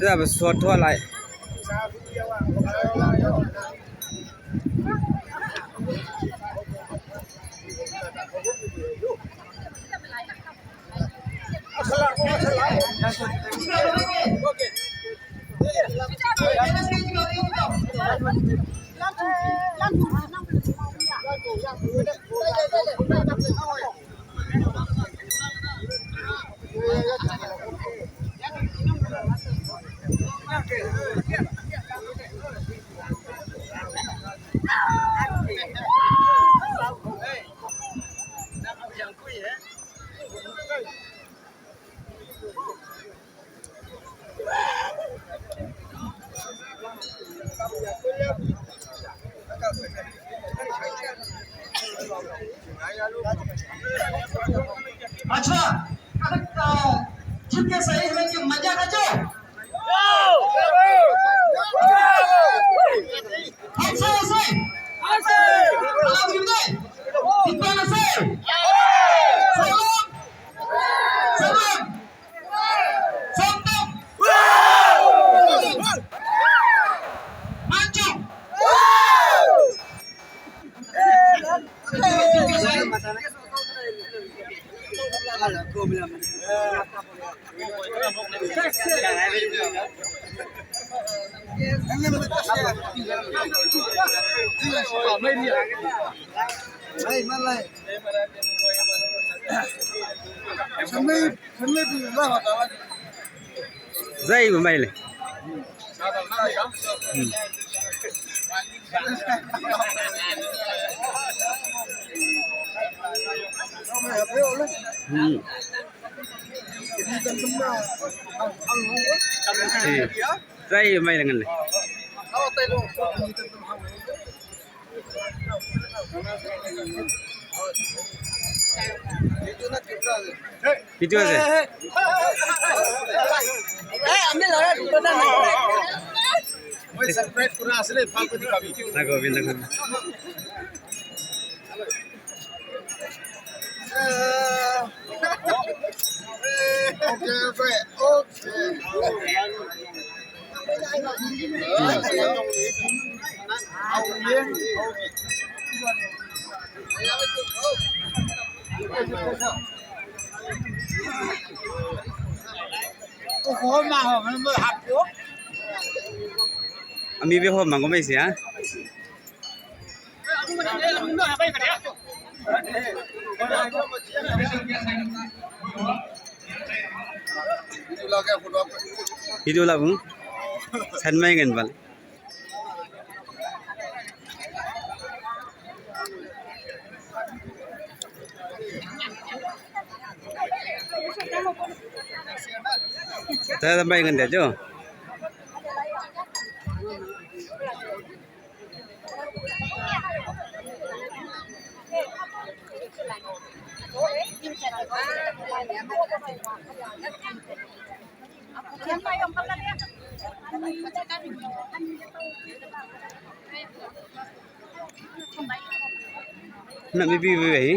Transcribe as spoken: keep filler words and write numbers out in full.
Tab suat thuah lai. अच्छा, अगर, अ, जीत के सही है कि मजा का जो? ऐसे, ऐसे। आवाज गिर गई। कितना नशे? सलाम। सलाम। सत्तम। Macho. Zai bu mai le. Hmm. Hmm. Zai bu mai le ngan le. Video আছে। Moi subscribe kura asile, bhal kori pabi. Nago, bin nago. Okay, okay, okay. Ami bi ho mango mai sia. Video labu. San mai ngan bal. Saya sampai ngan dia jo. Nak bibi bibi.